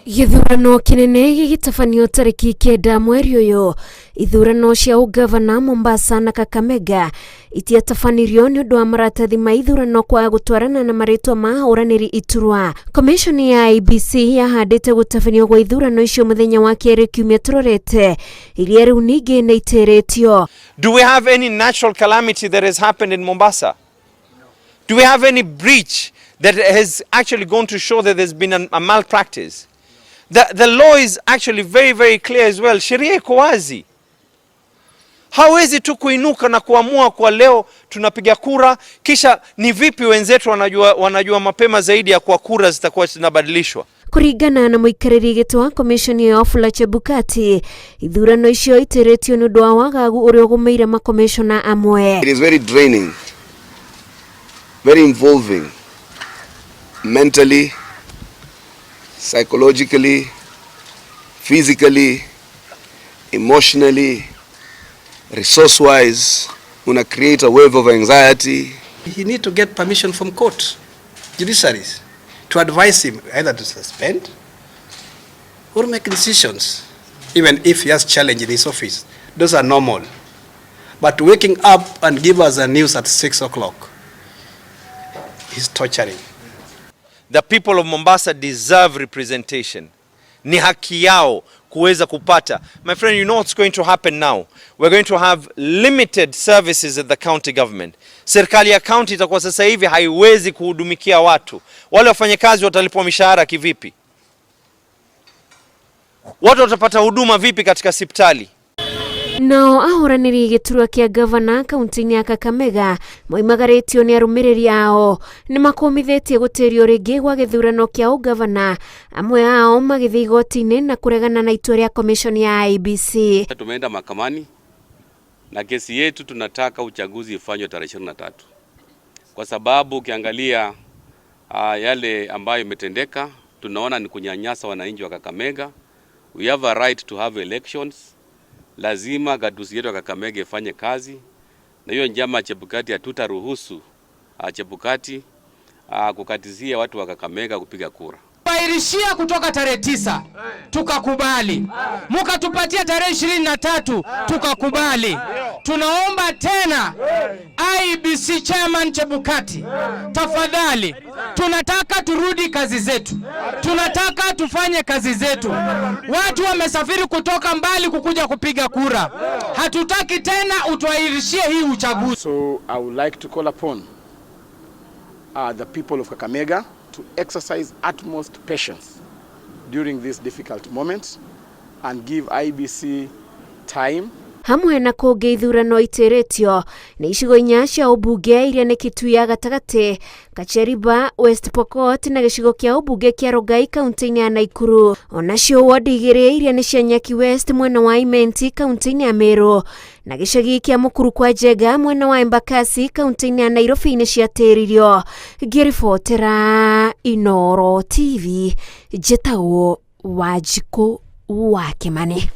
Gĩthurano kĩnene gĩgĩtabanio tarĩki 9 mweri ũyũ. Ithurano cia ũgavana Mombasa na Kakamega itiatabanirio nĩ ũndũ wa maratathi ma ithurano kwaga gũtwarana na marĩtwa ma ahũranĩri iturwa. Komishoni ya IEBC yahandĩte gũtabanio gwa ithurano icio mũthenya wa kerĩ kiumia tũrorete, iria rĩu ningĩ nĩ itĩrĩtio. Do we have any natural calamity that has happened in Mombasa? Do we have any breach that has actually gone to show that there's been a malpractice? The law is actually very, very clear as well. Sheria iko wazi. Hawezi tu kuinuka na kuamua kwa leo tunapiga kura, kisha ni vipi wenzetu wanajua mapema zaidi ya kwa kura zitakuwa zinabadilishwa? Kũringana na mũikarĩri gĩtĩ wa komishoni ya Wafula Chebukati, ithurano icio itĩrĩtio nĩ ũndũ wa wagagu ũrĩa ũgũmĩire makomishona amwe. It is very draining, very involving, mentally, psychologically, physically, emotionally, resource-wise. Una create a wave of anxiety. He need to get permission from court, judiciaries, to advise him either to suspend or make decisions, even if he has challenge in his office. Those are normal. But waking up and give us a news at 6 o'clock is torturing. The people of Mombasa deserve representation. Ni haki yao kuweza kupata. My friend, you know what's going to happen now? We're going to have limited services at the county government. Serikali ya county itakuwa sasa hivi haiwezi kuhudumikia watu. Wale wafanyakazi watalipwa mishahara kivipi? Watu watapata huduma vipi katika hospitali? Nao ahũranĩri gĩturwa kĩa gavana kaunti-inĩ ya Kakamega moimagarĩtio nĩ arũmĩrĩri ao nĩ makũmithĩtie gũtĩrio rĩngĩ gwa gĩthurano kĩa ũgavana, amwe ao magĩthiĩ igoti-inĩ na kũregana na itua rĩa komishoni ya IEBC. Tumeenda mahakamani na kesi yetu, tunataka uchaguzi ifanywe tarehe 23 kwa sababu ukiangalia yale ambayo imetendeka, tunaona ni kunyanyasa wananchi wa Kakamega. We have a right to have elections. Lazima gatuzi yetu ya Kakamega ifanye kazi, na hiyo njama ya Chebukati hatutaruhusu Chebukati kukatizia watu wa Kakamega kupiga kura. Airishia kutoka tarehe 9 tukakubali, mukatupatia tarehe 23 tukakubali. Tunaomba tena IEBC Chairman Chebukati, tafadhali, tunataka turudi kazi zetu, tunataka tufanye kazi zetu. Watu wamesafiri kutoka mbali kukuja kupiga kura, hatutaki tena utuahirishie hii uchaguzi. So I would like to call upon the people of Kakamega to exercise utmost patience during this difficult moment and give IEBC time. Hamwe na kũngĩ ithurano itĩrĩtio nĩ icigo 4 cia ũmbunge iria nĩ Kitui ya gatagatĩ, Kacheriba, West Pokot na gĩcigo kĩa ũmbunge kĩa Rongai kaunti-inĩ ya Naikuru. Onacio wodi 2 iria nĩ cia Nyaki West mwena wa Imenti kaunti-inĩ ya Meru na gĩcagi kĩa Mukuru kwa Njenga mwena wa Embakasi kaunti-inĩ ya Nairobi nĩ ciatĩririo. Ngĩribotera Inooro TV, njĩtagwo Wanjikũ wa Kĩmani.